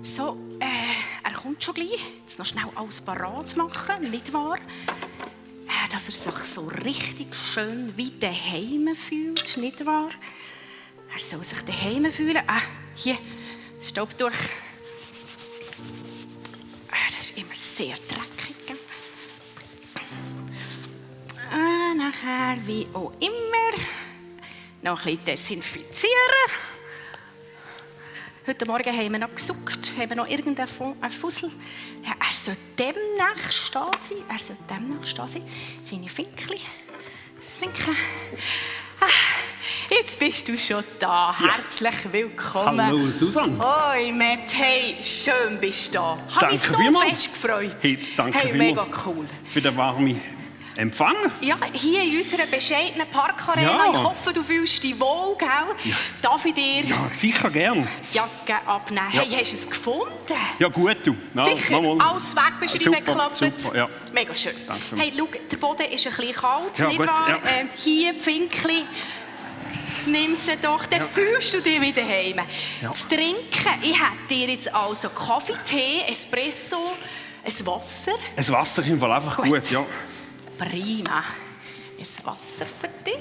So, er kommt schon gleich. Jetzt noch schnell alles parat machen, nicht wahr? Dass er sich so richtig schön wie daheim fühlt, nicht wahr? Er soll sich daheim fühlen. Hier, das Staubtuch. Das ist immer sehr dreckig. Nachher, wie auch immer, noch ein bisschen desinfizieren. Heute Morgen haben wir noch gesucht, haben wir noch irgendeinen Fussel. Ja, er soll demnächst stehen sein. Seine Finkli. Jetzt bist du schon da. Ja. Herzlich willkommen. Hallo Susanne. Hoi Matt, hey, schön bist du da. Habe mich so fest gefreut. Hey, danke mega cool. Für den warmen Empfang. Ja, hier in unserer bescheidenen Parkarena. Ja. Ich hoffe, du fühlst dich wohl, gell? Ja. Darf ich dir Ja, sicher gern. die Jacke abnehmen? Ja. Hey, hast du es gefunden? Ja, gut, du. Na, Sicher, nochmal. alles wegbeschrieben, geklappt. Super, ja. Mega schön. Danke. Hey, schau, der Boden ist ein bisschen kalt, Ja, nicht gut, wahr? ja. Hier, Pfinkli, nimm sie doch, dann fühlst du dich wieder heim. Ja. Zu trinken, ich hätte dir jetzt also Kaffee, Tee, Espresso, ein Wasser. Ein Wasser ist im Fall einfach gut, ja. Prima. Ein Wasser für dich.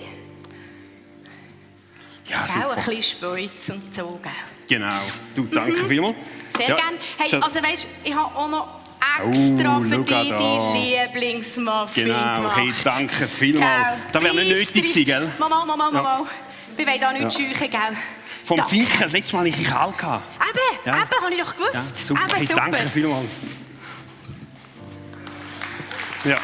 Ja, Auch super. ein bisschen Speuz und so, gell? Genau. Du, danke vielmals. Sehr Ja. gerne. Hey, Schau- also weißt, ich habe auch noch extra für schau dich da. die Lieblingsmuffin Genau. gemacht. Hey, danke vielmals. Gell, Das wäre nicht nötig gewesen, gell? Mal. Wir wollen da nicht scheuchen, gell? Vom Danke. Finken, letztes Mal hatte ich kalt. Eben, Ja. habe ich doch Ja, gewusst. super. Eben, Hey, danke vielmals. Ja.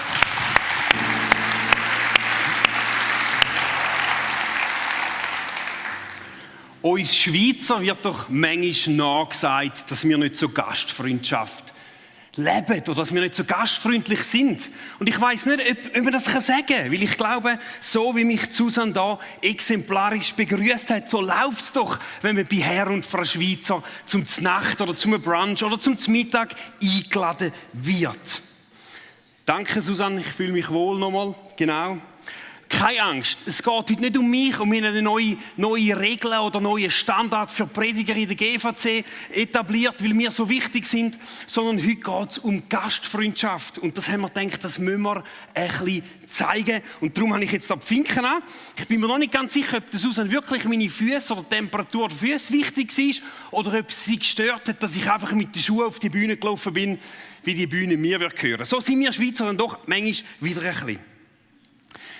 Uns Schweizer wird doch manchmal nachgesagt, dass wir nicht so Gastfreundschaft leben oder dass wir nicht so gastfreundlich sind. Und ich weiss nicht, ob man das sagen kann, weil ich glaube, so wie mich Susanne da exemplarisch begrüßt hat, so läuft es doch, wenn man bei Herr und Frau Schweizer zum Znacht oder zum Brunch oder zum Mittag eingeladen wird. Danke, Susanne, ich fühle mich wohl nochmal. Genau. Keine Angst, es geht heute nicht um mich, um eine neue Regeln oder neue Standards für Prediger in der GVC etabliert, weil wir so wichtig sind, sondern heute geht es um Gastfreundschaft. Und das haben wir gedacht, das müssen wir ein bisschen zeigen. Und darum habe ich jetzt da die Finken an. Ich bin mir noch nicht ganz sicher, ob das Susanne wirklich meine Füße oder die Temperatur der Füße wichtig war oder ob sie gestört hat, dass ich einfach mit den Schuhen auf die Bühne gelaufen bin, wie die Bühne mir gehören. So sind wir Schweizer dann doch manchmal wieder ein bisschen.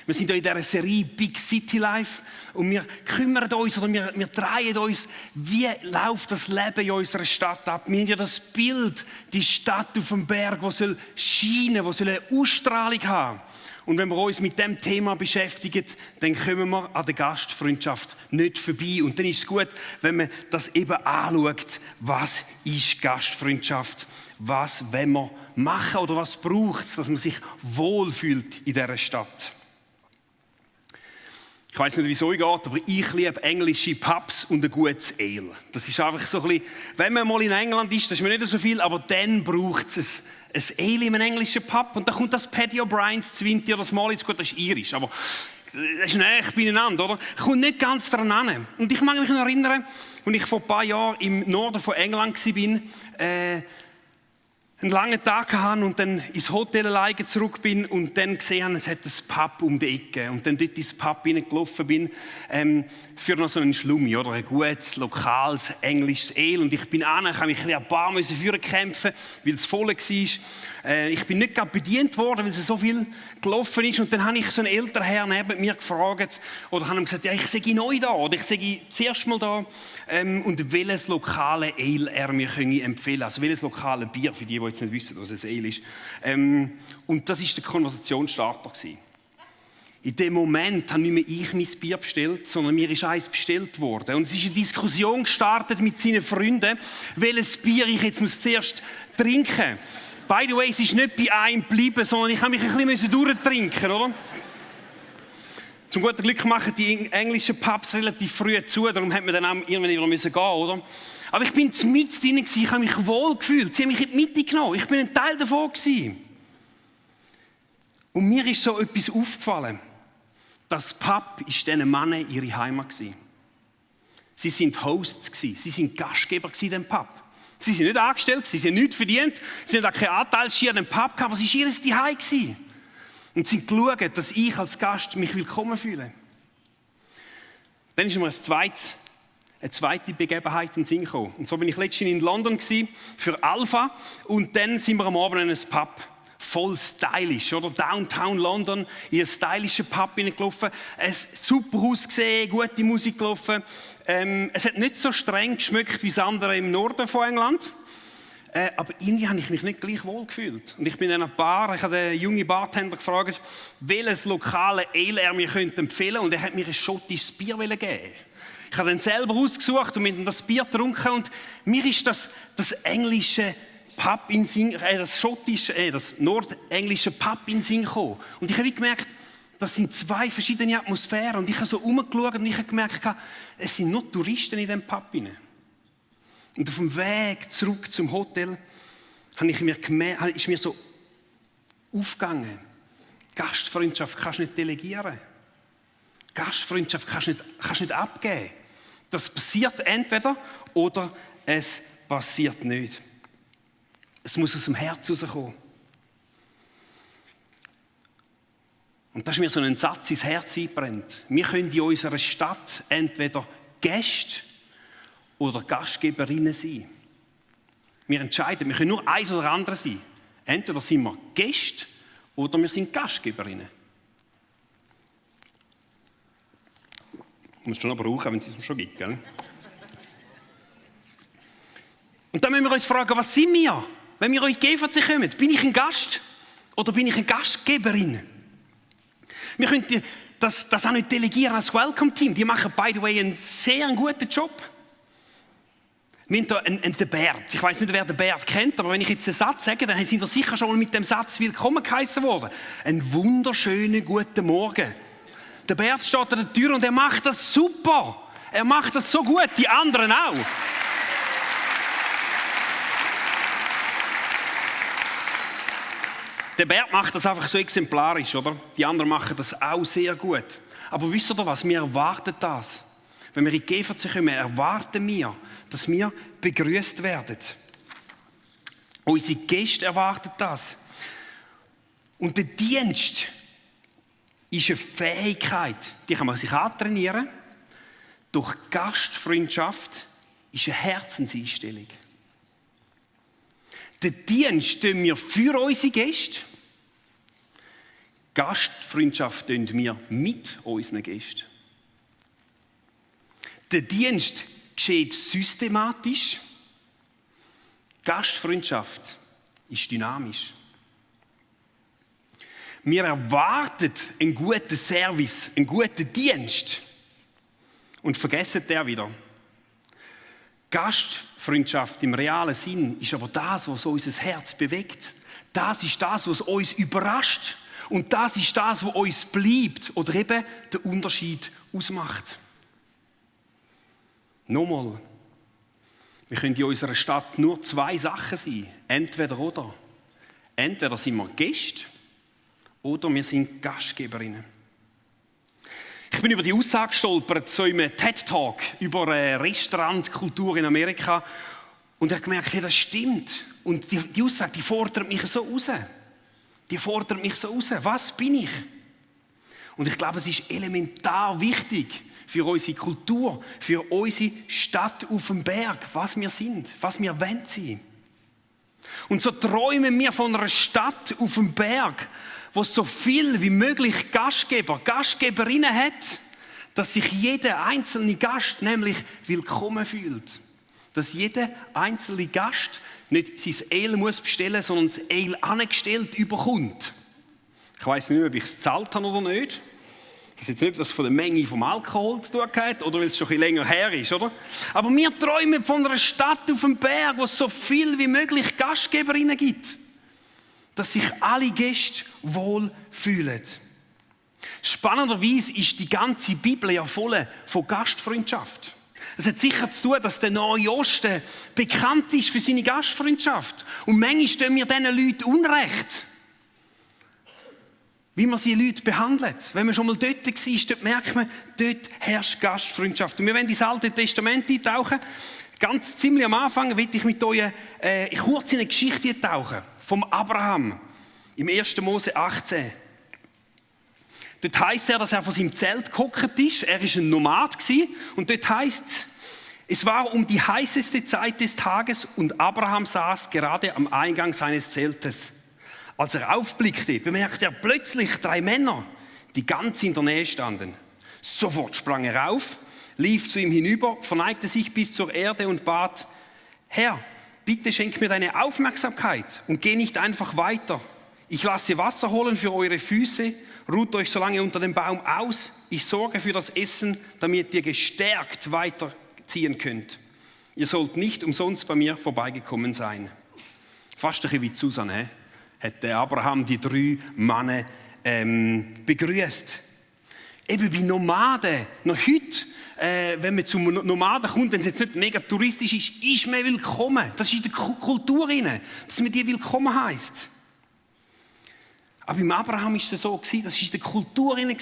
Wir sind hier in dieser Serie Big City Life und wir kümmern uns oder wir drehen uns, wie läuft das Leben in unserer Stadt ab. Wir haben ja das Bild, die Stadt auf dem Berg, die soll scheinen, die soll eine Ausstrahlung haben. Und wenn wir uns mit dem Thema beschäftigen, dann kommen wir an der Gastfreundschaft nicht vorbei. Und dann ist es gut, wenn man das eben anschaut, was ist Gastfreundschaft, was wollen wir machen oder was braucht es, dass man sich wohlfühlt in dieser Stadt. Ich weiss nicht, wie es euch geht, aber ich liebe englische Pubs und ein gutes Ale. Das ist einfach so ein bisschen, wenn man mal in England ist, das ist mir nicht so viel, aber dann braucht es ein Ale in einem englischen Pub. Und da kommt das Paddy O'Brien's Zwinti oder das Malitz, gut, das ist irisch, aber das ist näher beieinander, oder? Kommt nicht ganz dran an. Und ich mag mich noch erinnern, als ich vor ein paar Jahren im Norden von England war, einen langen Tag hatte und dann ins Hotel alleine zurück bin und dann gesehen habe, es hat ein Pub um die Ecke und dann dort ins Pub hineingelaufen bin für noch so einen Schlummi oder ein gutes, lokales, englisches Ale und ich bin an, ich habe mich ein bisschen an die Bar führen kämpfen, weil es voll war. Ich bin nicht gerade bedient worden, weil es so viel gelaufen ist und dann habe ich so einen älteren Herrn neben mir gefragt oder habe ihm gesagt, ja, ich sei neu da oder ich sei zuerst mal da und welches lokale Ale er mir empfehlen, also welches lokale Bier für die jetzt nicht wissen, was ein Ale ist. Und das war der Konversationsstarter. In dem Moment habe nicht mehr ich mein Bier bestellt, sondern mir ist eins bestellt worden. Und es ist eine Diskussion gestartet mit seinen Freunden, welches Bier ich jetzt zuerst trinken muss. By the way, es ist nicht bei einem geblieben, sondern ich habe mich ein bisschen durchtrinken, oder? Zum guten Glück machen die englischen Pubs relativ früh zu, darum hat man dann auch irgendwann wieder gehen, oder? Aber ich bin mit drin, ich habe mich wohl gefühlt. Sie haben mich in die Mitte genommen. Ich bin ein Teil davon gewesen. Und mir ist so etwas aufgefallen. Das Pub war diesen Männern ihre Heimat gewesen. Sie sind Hosts gewesen. Sie sind Gastgeber gewesen in diesem Pub. Sie sind nicht angestellt, sie haben nichts verdient, sie haben auch keinen Anteilsschein an dem Pub gehabt, aber es war ihr Zuhause. Und sie haben geschaut, dass ich als Gast mich willkommen fühle. Dann ist mir eine zweite Begebenheit in den Sinn gekommen. Und so bin ich letztens in London für Alpha und dann sind wir am Abend in einem Pub. Voll stylisch, oder? Downtown London, in einen stylischen Pub hineingelaufen. Es super ausgesehen, gute Musik gelaufen. Es hat nicht so streng geschmeckt wie das andere im Norden von England. Aber irgendwie habe ich mich nicht gleich wohl gefühlt. Und ich bin in einer Bar, ich habe den jungen Bartender gefragt, welches lokale Ale er mir empfehlen könnte. Und er hat mir ein schottisches Bier gegeben. Ich habe dann selber ausgesucht und mit ihm das Bier getrunken. Und mir ist das englische Pub in Sinn, das nordenglische Pub in Sinn gekommen. Und ich habe gemerkt, das sind zwei verschiedene Atmosphären. Und ich habe so umgeschaut und ich habe gemerkt, es sind nur Touristen in diesem Pub rein. Und auf dem Weg zurück zum Hotel ist mir so aufgegangen, Gastfreundschaft kannst du nicht delegieren. Gastfreundschaft kannst du nicht abgeben. Das passiert entweder oder es passiert nicht. Es muss aus dem Herz rauskommen. Und das ist mir so ein Satz ins Herz eingebrannt. Wir können in unserer Stadt entweder Gäste oder Gastgeberinnen sein. Wir entscheiden, wir können nur eins oder andere sein. Entweder sind wir Gäste oder wir sind Gastgeberinnen. Ich muss schon aber rauchen, wenn es es schon gibt. Gell? Und dann müssen wir uns fragen, was sind wir? Wenn wir euch GVC kommen, bin ich ein Gast oder bin ich eine Gastgeberin? Wir können das auch nicht delegieren als Welcome-Team. Die machen, by the way, einen sehr guten Job. Wir haben hier einen Bert. Ich weiss nicht, wer den Bert kennt, aber wenn ich jetzt den Satz sage, dann sind ihr sicher schon mal mit dem Satz willkommen geheißen worden. Einen wunderschönen guten Morgen. Der Bert steht an der Tür und er macht das super. Er macht das so gut, die anderen auch. Der Bert macht das einfach so exemplarisch, oder? Die anderen machen das auch sehr gut. Aber wisst ihr was? Wir erwarten das. Wenn wir in die GVC kommen, erwarten wir, dass wir begrüßt werden. Unsere Gäste erwarten das. Und der Dienst ist eine Fähigkeit, die kann man sich antrainieren. Durch Gastfreundschaft ist eine Herzenseinstellung. Den Dienst tun wir für unsere Gäste. Gastfreundschaft tun wir mit unseren Gästen. Der Dienst geschieht systematisch. Gastfreundschaft ist dynamisch. Wir erwarten einen guten Service, einen guten Dienst und vergessen den wieder. Gastfreundschaft im realen Sinn ist aber das, was unser Herz bewegt. Das ist das, was uns überrascht. Und das ist das, was uns bleibt oder eben den Unterschied ausmacht. Nochmal, wir können in unserer Stadt nur zwei Sachen sein. Entweder oder. Entweder sind wir Gäste oder wir sind Gastgeberinnen. Ich bin über die Aussage gestolpert, so im TED-Talk über Restaurantkultur in Amerika. Und ich habe gemerkt, hey, das stimmt. Und die Aussage, die fordert mich so raus. Was bin ich? Und ich glaube, es ist elementar wichtig für unsere Kultur, für unsere Stadt auf dem Berg, was wir sind, was wir wollen sein. Und so träumen wir von einer Stadt auf dem Berg, wo so viel wie möglich Gastgeberinnen hat, dass sich jeder einzelne Gast nämlich willkommen fühlt. Dass jeder einzelne Gast nicht sein Ale muss bestellen, sondern das Ale angestellt überkommt. Ich weiss nicht mehr, ob ich es gezahlt habe oder nicht. Ich weiß jetzt nicht, ob das von der Menge vom Alkohol zu tun hat oder weil es schon ein bisschen länger her ist, oder? Aber wir träumen von einer Stadt auf dem Berg, wo es so viel wie möglich Gastgeberinnen gibt. Dass sich alle Gäste wohl fühlen. Spannenderweise ist die ganze Bibel ja voll von Gastfreundschaft. Es hat sicher zu tun, dass der Nahe Osten bekannt ist für seine Gastfreundschaft. Und manchmal tun wir diesen Leuten Unrecht. Wie man diese Leute behandelt. Wenn man schon mal dort war, dort merkt man, dort herrscht Gastfreundschaft. Und wir wollen ins Alte Testament eintauchen. Ganz ziemlich am Anfang will ich mit euch kurz in eine Geschichte tauchen vom Abraham im 1. Mose 18. Dort heisst er, dass er von seinem Zelt gehockt ist. Er war ein Nomad und dort heisst es war um die heißeste Zeit des Tages und Abraham saß gerade am Eingang seines Zeltes. Als er aufblickte, bemerkte er plötzlich 3 Männer, die ganz in der Nähe standen. Sofort sprang er auf, lief zu ihm hinüber, verneigte sich bis zur Erde und bat: Herr, bitte schenk mir deine Aufmerksamkeit und geh nicht einfach weiter. Ich lasse Wasser holen für eure Füße, ruht euch so lange unter dem Baum aus. Ich sorge für das Essen, damit ihr gestärkt weiterziehen könnt. Ihr sollt nicht umsonst bei mir vorbeigekommen sein. Fast ein bisschen wie Susanne, hat der Abraham die 3 Männer begrüßt. Eben bei Nomaden, noch heute, wenn man zum Nomaden kommt, wenn es jetzt nicht mega touristisch ist man willkommen. Das ist in der Kultur rein, dass man die willkommen heisst. Aber beim Abraham war es so, das war in der Kultur rein.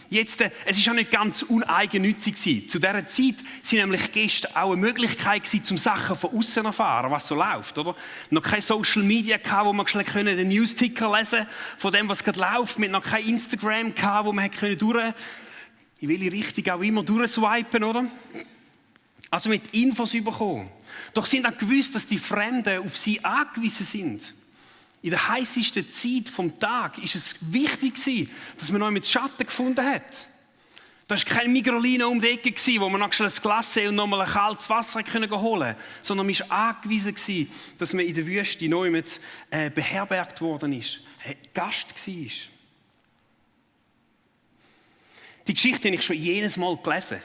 Jetzt, es war ja nicht ganz uneigennützig. Zu dieser Zeit waren nämlich Gäste auch eine Möglichkeit, um Sachen von außen zu erfahren, was so läuft. Oder? Noch kein Social Media, wo man schnell den Newsticker lesen konnte, von dem, was gerade läuft. Mit noch kein Instagram, wo man in welche Richtung auch immer durchswipen, oder? Also mit Infos bekommen. Doch sind auch gewusst, dass die Fremden auf sie angewiesen sind. In der heißesten Zeit vom Tag ist es wichtig, dass man noch mit Schatten gefunden hat. Da war kein Migrolino um die Ecke, wo man noch schnell ein Glas und noch mal ein kaltes Wasser holen konnte, sondern man war angewiesen, dass man in der Wüste neu beherbergt worden ist, Gast war. Die Geschichte habe ich schon jedes Mal gelesen.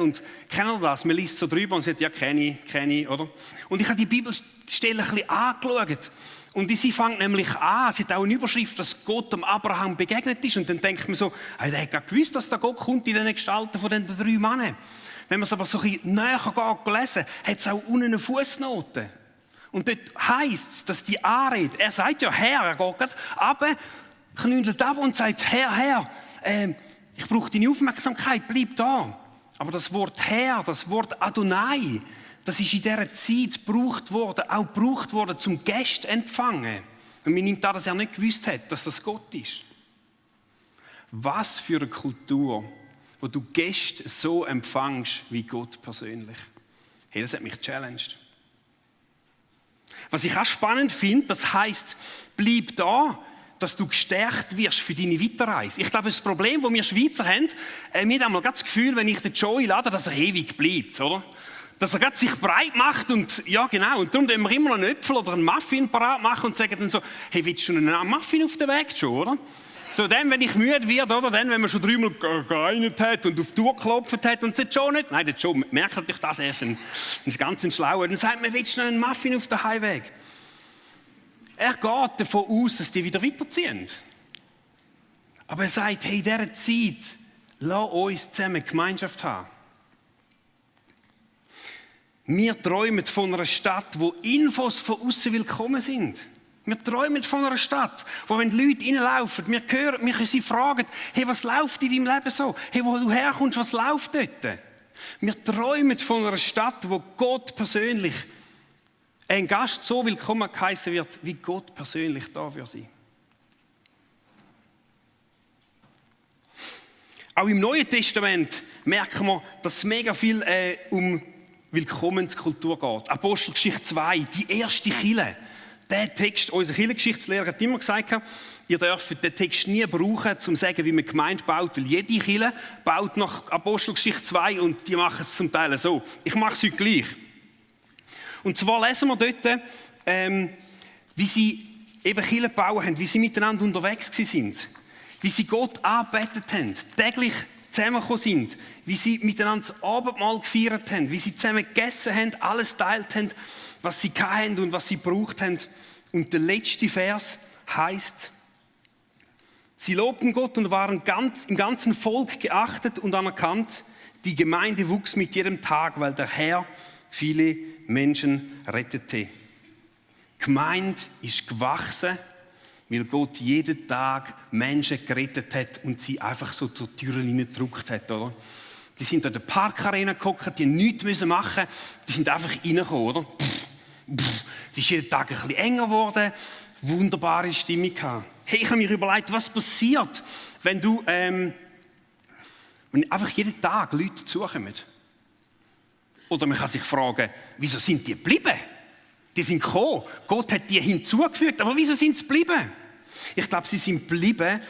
Und kennen Sie das? Man liest so drüber und sagt, ja, kenne ich, oder? Und ich habe die Bibelstelle ein bisschen angeschaut. Und sie fängt nämlich an, sie hat auch eine Überschrift, dass Gott dem Abraham begegnet ist. Und dann denkt man so, der hat gar gewusst, dass da Gott kommt in den Gestalten von den 3 Männern. Wenn man es aber so ein bisschen näher gelesen hat es auch unten eine Fußnote. Und dort heisst es, dass die Anrede, er sagt ja, Herr, er geht gerade runter, knündelt ab und sagt, Herr, ich brauche deine Aufmerksamkeit, bleib da. Aber das Wort Herr, das Wort Adonai, das ist in dieser Zeit gebraucht worden, zum Gäste empfangen. Und man nimmt an, dass er nicht gewusst hat, dass das Gott ist. Was für eine Kultur, wo du Gäste so empfängst wie Gott persönlich. Hey, das hat mich gechallenged. Was ich auch spannend finde, das heisst, bleib da, dass du gestärkt wirst für deine Weiterreise. Ich glaube, das Problem, das wir Schweizer haben, wir haben einmal das Gefühl, wenn ich den Joey lade, dass er ewig bleibt, oder? Dass er sich breit macht und, ja genau, und darum müssen wir immer einen Äpfel oder einen Muffin parat machen und sagen dann so, hey, willst du einen Muffin auf den Weg schon, oder? So dann, wenn ich müde werde, oder? Dann, wenn man schon 3-mal geeinigt hat und auf die Tür geklopft hat und sagt, schon nicht, nein, der Joe merkt natürlich das erst, ist ganz ein Schlauer, dann sagt man, willst du noch einen Muffin auf den Heimweg? Er geht davon aus, dass die wieder weiterziehen. Aber er sagt, hey, in dieser Zeit, lass uns zusammen Gemeinschaft haben. Wir träumen von einer Stadt, wo Infos von außen willkommen sind. Wir träumen von einer Stadt, wo wenn die Leute reinlaufen, wir können sie fragen, hey, was läuft in deinem Leben so? Hey, wo du herkommst, was läuft dort? Wir träumen von einer Stadt, wo Gott persönlich ein Gast so willkommen geheißen wird, wie Gott persönlich da für sie. Auch im Neuen Testament merken wir, dass es mega viel um Willkommenskultur geht. Apostelgeschichte 2, die erste Kirche. Der Text, unser Kirchengeschichtslehrer hat immer gesagt, ihr dürft den Text nie brauchen, um zu sagen, wie man Gemeinde baut, weil jede Kirche baut nach Apostelgeschichte 2 und die machen es zum Teil so. Ich mache es heute gleich. Und zwar lesen wir dort, wie sie eben Kirche gebaut haben, wie sie miteinander unterwegs sind, wie sie Gott angebetet haben, täglich zusammengekommen sind, wie sie miteinander das Abendmahl gefeiert haben, wie sie zusammen gegessen haben, alles geteilt haben, was sie hatten und was sie gebraucht haben. Und der letzte Vers heisst, sie lobten Gott und waren im ganzen Volk geachtet und anerkannt. Die Gemeinde wuchs mit jedem Tag, weil der Herr viele Menschen rettete. Die Gemeinde ist gewachsen, weil Gott jeden Tag Menschen gerettet hat und sie einfach so zur Tür hineingedrückt hat. Oder? Die sind in der Parkarena gehockt, die nichts machen müssen. Die sind einfach reingekommen, oder? Es ist jeden Tag ein bisschen enger geworden. Wunderbare Stimmung gehabt. Hey, ich habe mir überlegt, was passiert, wenn einfach jeden Tag Leute zukommen. Oder man kann sich fragen, wieso sind die geblieben? Die sind gekommen. Gott hat die hinzugefügt. Aber wieso sind sie geblieben? Ich glaube, sie sind geblieben,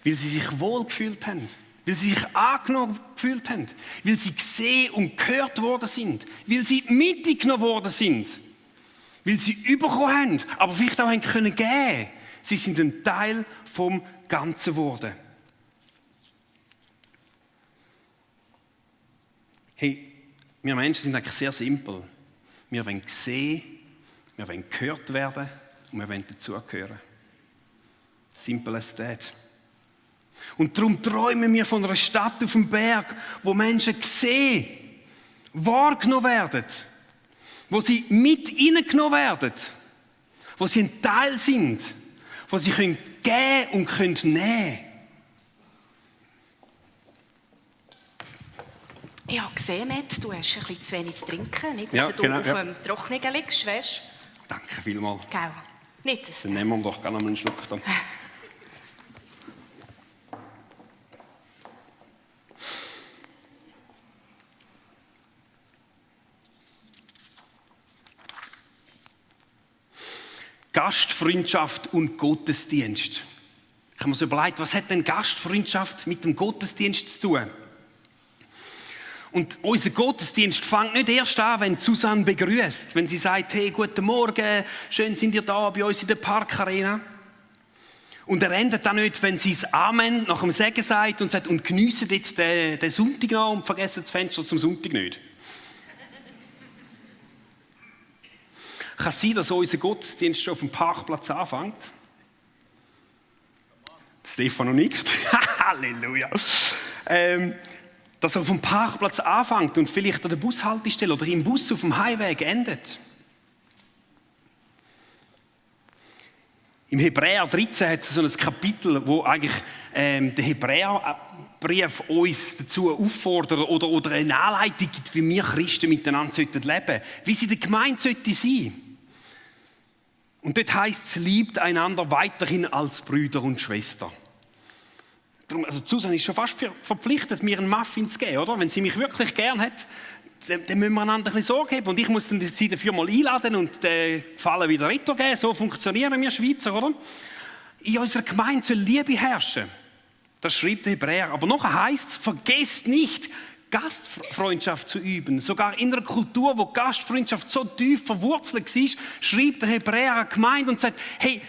weil sie sich wohl gefühlt haben. Weil sie sich angenommen gefühlt haben. Weil sie gesehen und gehört worden sind. Weil sie mitgenommen worden sind. Weil sie bekommen haben, aber vielleicht auch geben können. Sie sind ein Teil vom Ganzen geworden. Hey, wir Menschen sind eigentlich sehr simpel. Wir wollen sehen, wir wollen gehört werden und wir wollen dazugehören. Simple as that. Und darum träumen wir von einer Stadt auf dem Berg, wo Menschen gesehen, wahrgenommen werden, wo sie mit hineingenommen werden, wo sie ein Teil sind, wo sie geben und nehmen können. Ich habe gesehen, Matt, du hast ein bisschen zu wenig zu trinken. Nicht, dass Ja, du genau, auf dem Trockenen liegst, weißt du? Danke vielmals. Gell? Nicht, dass Dann nehmen wir doch gerne mal einen Schluck. Dann. Gastfreundschaft und Gottesdienst. Ich habe mir so überlegt, was hat denn Gastfreundschaft mit dem Gottesdienst zu tun? Und unser Gottesdienst fängt nicht erst an, wenn Susanne begrüßt, wenn sie sagt, hey, guten Morgen, schön sind ihr da bei uns in der Parkarena. Und er endet dann nicht, wenn sie das Amen nach dem Segen sagt und sagt, und geniessen jetzt den Sonntag noch und vergessen das Fenster zum Sonntag nicht. Kann es sein, dass unser Gottesdienst schon auf dem Parkplatz anfängt? Stefano nickt. Halleluja. Dass er auf dem Parkplatz anfängt und vielleicht an der Bushaltestelle oder im Bus auf dem Highway endet. Im Hebräer 13 hat es so ein Kapitel, wo eigentlich der Hebräerbrief uns dazu auffordert oder eine Anleitung gibt, wie wir Christen miteinander leben sollten, wie sie in der Gemeinde sein sollten. Und dort heisst es, liebt einander weiterhin als Brüder und Schwestern. Darum, also Susanne ist schon fast verpflichtet, mir einen Muffin zu geben, oder? Wenn sie mich wirklich gern hat, dann müssen wir einander ein bisschen Sorge geben. Und ich muss sie dafür mal einladen und den Gefallen wieder weitergeben. So funktionieren wir Schweizer, oder? In unserer Gemeinde soll Liebe herrschen. Das schreibt der Hebräer. Aber nachher heisst es, vergesst nicht, Gastfreundschaft zu üben. Sogar in einer Kultur, wo Gastfreundschaft so tief verwurzelt war, schreibt der Hebräer eine Gemeinde und sagt, hey,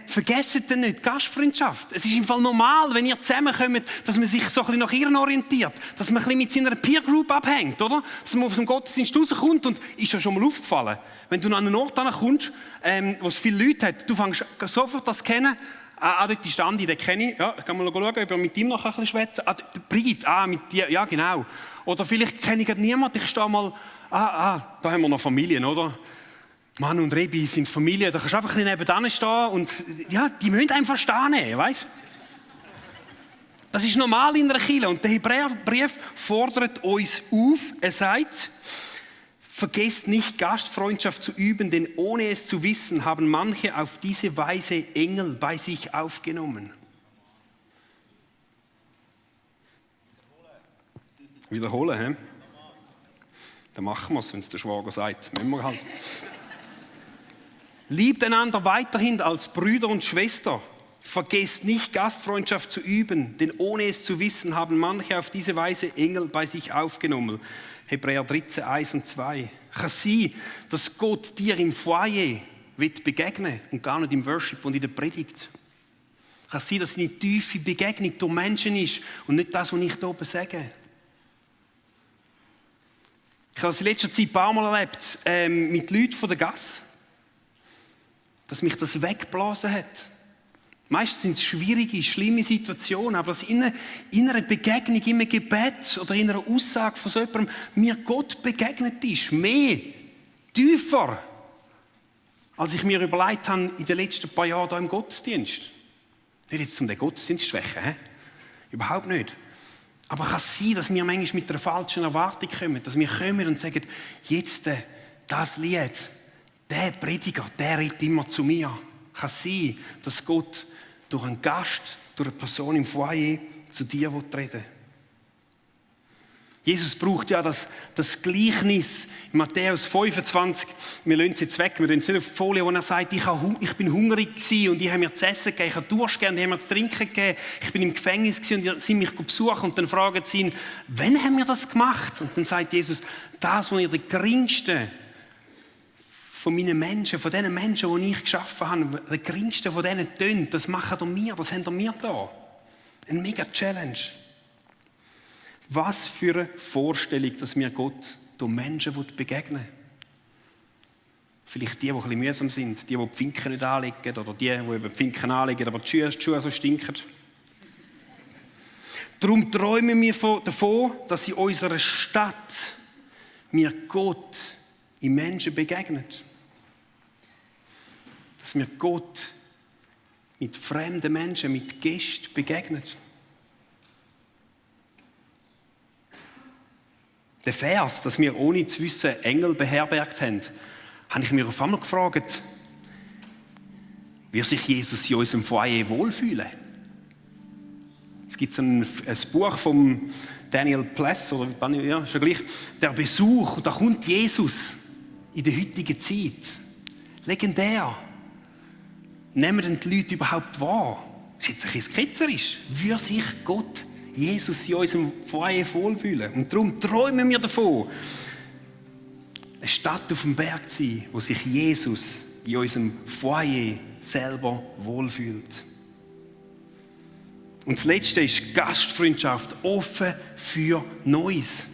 vergesst denn nicht Gastfreundschaft. Es ist im Fall normal, wenn ihr zusammenkommt, dass man sich so ein bisschen nach ihren orientiert, dass man ein bisschen mit seiner Peer Group abhängt, oder? Dass man aus dem Gottesdienst rauskommt und ist ja schon mal aufgefallen, wenn du an einen Ort kommst, wo es viele Leute hat, du fängst sofort das kennen. Dort ist der Andi, den kenne ich. Ja, ich kann mal schauen, ob er mit ihm noch ein bisschen schwätzt. Brigitte, mit dir, ja genau. Oder vielleicht kenne ich niemanden, ich stehe mal, da haben wir noch Familien, oder? Mann und Rebi sind Familie, da kannst du einfach ein bisschen nebenan stehen und ja, die müssen einfach stehen, weißt du? Das ist normal in einer Kirche und der Hebräerbrief fordert uns auf, er sagt, vergesst nicht, Gastfreundschaft zu üben, denn ohne es zu wissen, haben manche auf diese Weise Engel bei sich aufgenommen. Wiederholen, hä? Dann machen wir es, wenn es der Schwager sagt. Müssen wir halt. Liebt einander weiterhin als Brüder und Schwester. Vergesst nicht, Gastfreundschaft zu üben, denn ohne es zu wissen, haben manche auf diese Weise Engel bei sich aufgenommen. Hebräer 13, 1 und 2. Kann es sein, dass Gott dir im Foyer begegnen und gar nicht im Worship und in der Predigt? Kann es sein, dass eine tiefe Begegnung durch Menschen ist und nicht das, was ich hier oben sage? Ich habe es in letzter Zeit ein paar Mal erlebt mit Leuten von der Gasse, dass mich das weggeblasen hat. Meistens sind es schwierige, schlimme Situationen, aber dass in einer Begegnung, in einem Gebet oder in einer Aussage von so jemandem mir Gott begegnet ist, mehr, tiefer, als ich mir überlegt habe in den letzten paar Jahren hier im Gottesdienst. Nicht jetzt um den Gottesdienst zu schwächen, überhaupt nicht. Aber kann es sein, dass wir manchmal mit einer falschen Erwartung kommen, dass wir kommen und sagen, jetzt das Lied, der Prediger, der redet immer zu mir. Kann es sein, dass Gott durch einen Gast, durch eine Person im Foyer zu dir reden will? Jesus braucht ja das Gleichnis in Matthäus 25. Wir lassen es jetzt weg, wir lassen es nicht auf die Folie, wo er sagt, ich bin hungrig gewesen und die haben mir zu essen gegeben, ich habe Durst gegeben, die haben mir zu trinken gegeben, ich bin im Gefängnis gewesen und die sind mich besuchen und dann fragen sie ihn, wann haben wir das gemacht? Und dann sagt Jesus, das, was ihr der geringste von meinen Menschen, von diesen Menschen, die ich geschaffen habe, der geringste von denen tönt, das macht ihr mir, das habt ihr mir da. Eine mega Challenge. Was für eine Vorstellung, dass mir Gott durch Menschen begegnen will. Vielleicht die ein bisschen mühsam sind, die Finken nicht anlegen oder die eben die Finken anlegen, aber die Schuhe so stinken. Darum träumen wir davon, dass in unserer Stadt mir Gott in Menschen begegnet. Dass mir Gott mit fremden Menschen, mit Gästen begegnet. Der Vers, dass wir ohne zu wissen Engel beherbergt haben, habe ich mir auf einmal gefragt, wird sich Jesus in unserem Foyer wohlfühlen? Es gibt ein Buch von Daniel Pless, oder ja, schon gleich, der Besuch, und da kommt Jesus in der heutigen Zeit. Legendär. Nehmen denn die Leute überhaupt wahr? Das ist jetzt ein bisschen ketzerisch. Würde sich Gott Jesus in unserem Foyer wohlfühlen? Und darum träumen wir davon, eine Stadt auf dem Berg zu sein, wo sich Jesus in unserem Foyer selber wohlfühlt. Und das Letzte ist Gastfreundschaft, offen für Neues.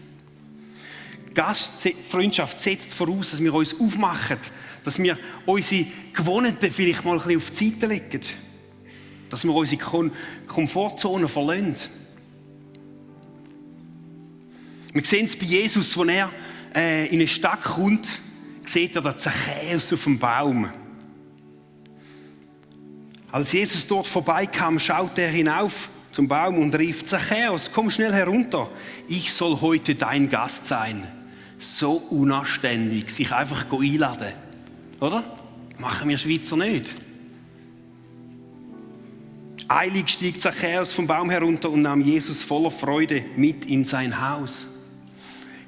Gastfreundschaft setzt voraus, dass wir uns aufmachen, dass wir unsere Gewohnheiten vielleicht mal ein bisschen auf die Seite legen, dass wir unsere Komfortzone verlassen. Wir sehen es bei Jesus, als er in eine Stadt kommt, sieht er den Zachäus auf dem Baum. Als Jesus dort vorbeikam, schaute er hinauf zum Baum und rief, Zachäus, komm schnell herunter, ich soll heute dein Gast sein. So unanständig, sich einfach einladen. Oder? Machen wir Schweizer nicht. Eilig stieg Zachäus vom Baum herunter und nahm Jesus voller Freude mit in sein Haus.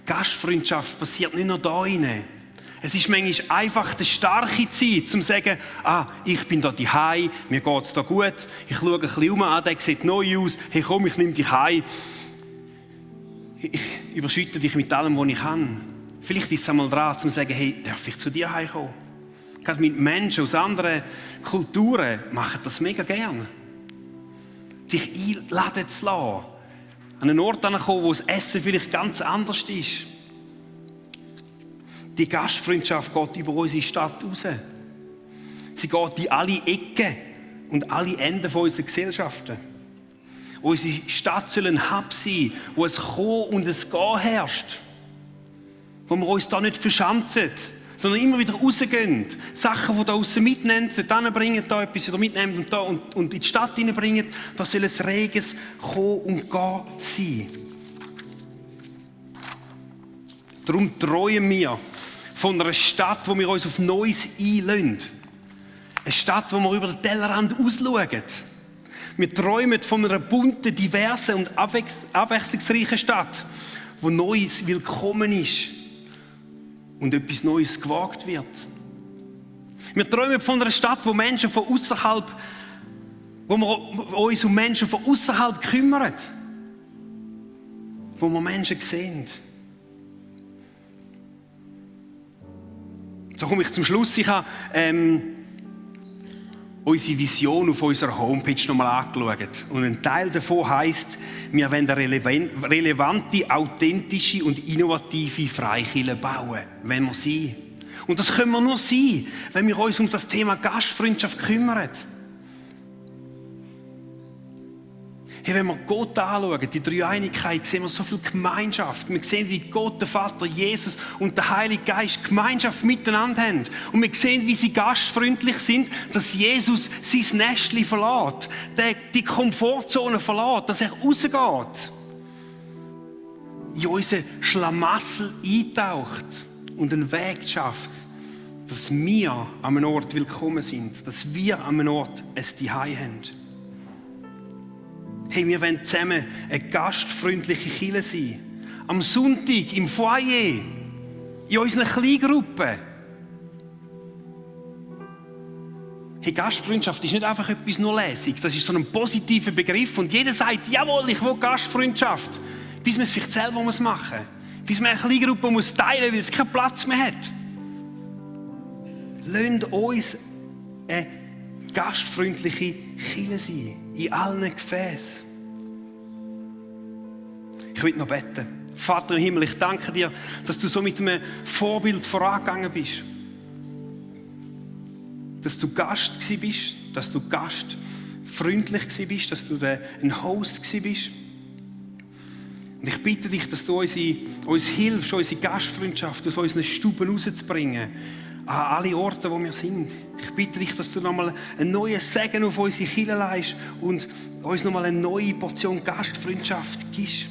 Gastfreundschaft passiert nicht nur da rein. Es ist manchmal einfach die starke Zeit, um zu sagen, ich bin da daheim, mir geht es da gut, ich schaue ein bisschen um, der sieht neu aus, hey komm, ich nehme dich heim. Ich überschütte dich mit allem, was ich kann. Vielleicht ist es einmal dran, um zu sagen, hey, darf ich zu dir heimkommen? Gerade mit Menschen aus anderen Kulturen machen das mega gern. Dich einladen zu lassen. An einen Ort ankommen, wo das Essen vielleicht ganz anders ist. Die Gastfreundschaft geht über unsere Stadt raus. Sie geht in alle Ecken und alle Enden unserer Gesellschaften. Unsere Stadt soll ein Hub sein, wo es Kommen und es Gehen herrscht. Wo wir uns da nicht verschanzen, sondern immer wieder rausgehen. Sachen, die da draussen mitnehmen, dann bringen, da etwas wieder mitnehmen und da und in die Stadt hineinbringen. Da soll ein reges Kommen und Gehen sein. Darum träumen wir von einer Stadt, wo wir uns auf Neues einlassen. Eine Stadt, wo wir über den Tellerrand ausschauen. Wir träumen von einer bunten, diversen und abwechslungsreichen Stadt, wo Neues willkommen ist und etwas Neues gewagt wird. Wir träumen von einer Stadt, wo Menschen von außerhalb, wo wir uns um Menschen von außerhalb kümmern, wo wir Menschen sehen. So komme ich zum Schluss. Ich habe unsere Vision auf unserer Homepage nochmal angeschaut. Und ein Teil davon heisst, wir wollen eine relevante, authentische und innovative Freikirche bauen. Wenn wir sein. Und das können wir nur sein, wenn wir uns um das Thema Gastfreundschaft kümmern. Hey, wenn wir Gott anschauen, die Dreieinigkeit, sehen wir so viel Gemeinschaft. Wir sehen, wie Gott, der Vater, Jesus und der Heilige Geist Gemeinschaft miteinander haben. Und wir sehen, wie sie gastfreundlich sind, dass Jesus sein Nestchen verlässt, die Komfortzone verlässt, dass er rausgeht. in unseren Schlamassel eintaucht und einen Weg schafft, dass wir an einem Ort willkommen sind, dass wir an einem Ort ein Zuhause haben. Hey, wir wollen zusammen eine gastfreundliche Kirche sein. Am Sonntag im Foyer, in unseren Kleingruppen. Hey, Gastfreundschaft ist nicht einfach etwas nur Lässiges, das ist so ein positiver Begriff und jeder sagt, jawohl, ich will Gastfreundschaft. Bis man es vielleicht selber machen muss. Bis man eine Kleingruppe muss teilen, weil es keinen Platz mehr hat. Lasst uns eine gastfreundliche Kirche sein, in allen Gefäßen. Ich will noch beten. Vater im Himmel, ich danke dir, dass du so mit einem Vorbild vorangegangen bist. Dass du Gast gsi bist, dass du gastfreundlich gsi bist, dass du ein Host gsi bist. Und ich bitte dich, dass du uns hilfst, unsere Gastfreundschaft aus unseren Stuben rauszubringen, an alle Orte, wo wir sind. Ich bitte dich, dass du nochmal einen neuen Segen auf unsere Kirche leist und uns nochmal eine neue Portion Gastfreundschaft gibst.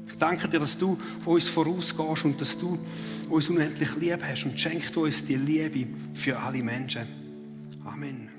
Ich danke dir, dass du uns vorausgehst und dass du uns unendlich lieb hast und schenkt uns die Liebe für alle Menschen. Amen.